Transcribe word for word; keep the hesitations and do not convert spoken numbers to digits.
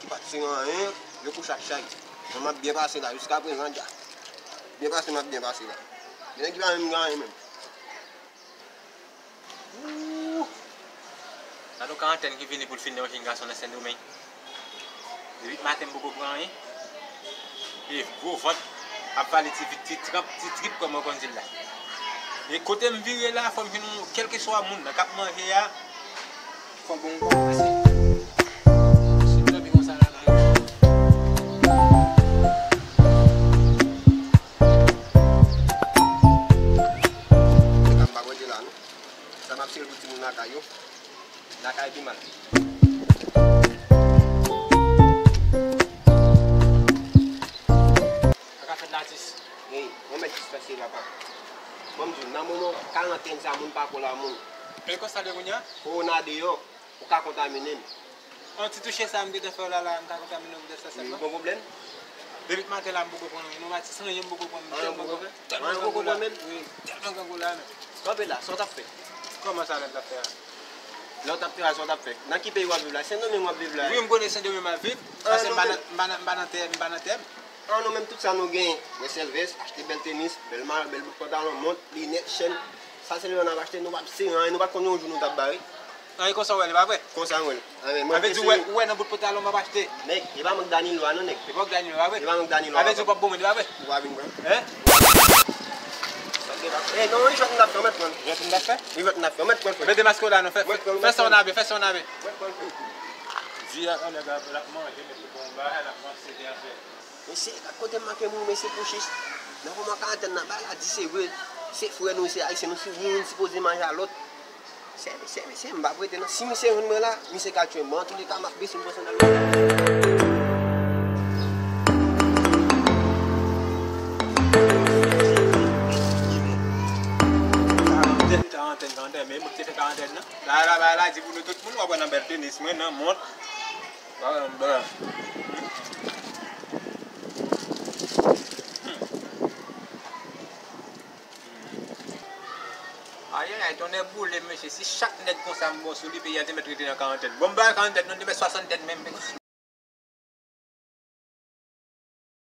Ki pa t siyen anyen, yo kouche ak chay. Mwen, m ap byen pase la, jiska prezan, dja. Byen pase, m ap byen pase la. Gen nèg ki pa menm gen anyen menm. Ooh! Gade yon karantèn ki vini pou l fin nan yon jenn gason nan Sendomeng. Depi maten m poko pran anyen. E gwo vant ap vale ti vit, ti trap, ti trip kòm w konn di l la. E kote m vire la, fò m jwenn yon kèlkeswa moun nan k ap manje a. Fò bon pase. Si m dòmi konsa la, la. Mwen pa prete la, non. Sa m ap sere pou timoun lakay yo. Lakay pi mal. Sa ka fèt la, atis. Ey, mwen mèt jis fè sere, papa. Bon, m di w, nan moman karantèn sa, moun pa ko la moun. E konsa l ye kounye a? Kowona deyò, ou ka kontamine m. Yon ti touche sa m gentan fè w la, la, m ka kontamine w poutèt sa sèlman. Wi, ou gon pwoblèm? Depi maten la, m poko pran anyen. Non, Matis, anyen m poko pran. Anyen ou poko pran? Tèlman grangou la, men. Wi, tèlman grangou la, men. Kanpe la, sa w t ap fè? Kòman sa, lè m t ap fè a? Lè w t ap fè a, sa w t ap fè? Nan ki peyi w ap viv la? Sendomeng w ap viv la? Wi, m konnen Sendomeng m ap viv. Paske m pa nan, m pa nan, m pa nan tè, m pa nan tè m. An, nou menm, tout sa nou genyen. Mwen sèlvès, achte bèl tenis, bèl mayo, bèl bout pantalon, mont, linèt, chèn. Sa sèlman n ap achte, nou p ap sere anyen, nou pa t konn yon jou nou t ap bare. Anyen konsa w wè l, e pa vre? Konsa m wè l. Anyen, mwen. Sa vle di, ou wè, ou wè nan bout pantalon m ap achte. Nèg, e pa mank Danilo a non, nèg. E pa mank Danilo, e pa vre? E pa mank Danilo a. Sa vle di ou p ap bon mwen, e pa vre? Ou pa vin pran. Hein? E, non, wi, jwèt m t ap fè, w mèt pran. Jwèt m t ap fè? Wi, jwèt m t ap fè, w mèt pran, frè. Mete maske w la, non, fè, fè sa w nabe, fè sa w nabe. Di a, nèg la, l ap manje, mete bon bagay, l ap manje, se de afè. Mesye, gad kote m manke mouri, mesye, pou chich. Nan moman karantèn nan, bagay la di se vre. Se frè nou, se ayisyen nou, si youn sipoze manje a lòt. Se, se, se, m p ap rete non. Si misye jwenn mwen la, misye ka tchwe m. Bon, antouleka, m ap bese, m pran sandal mwen. Karantèn, karantèn, karantèn. Men moun ki te fè karantèn nan. La, la, la, la, di pou nou tout moun, w ap wè nan bèl tenis mwen, nan mont. Bagay, bagay. Ayayay, tonnè boule, mesye. Si chak nèg konsa m bon sou li, peyi a te mèt rete nan karantèn. Bon, m pa nan karantèn, non, te mèt swasanntèn menm.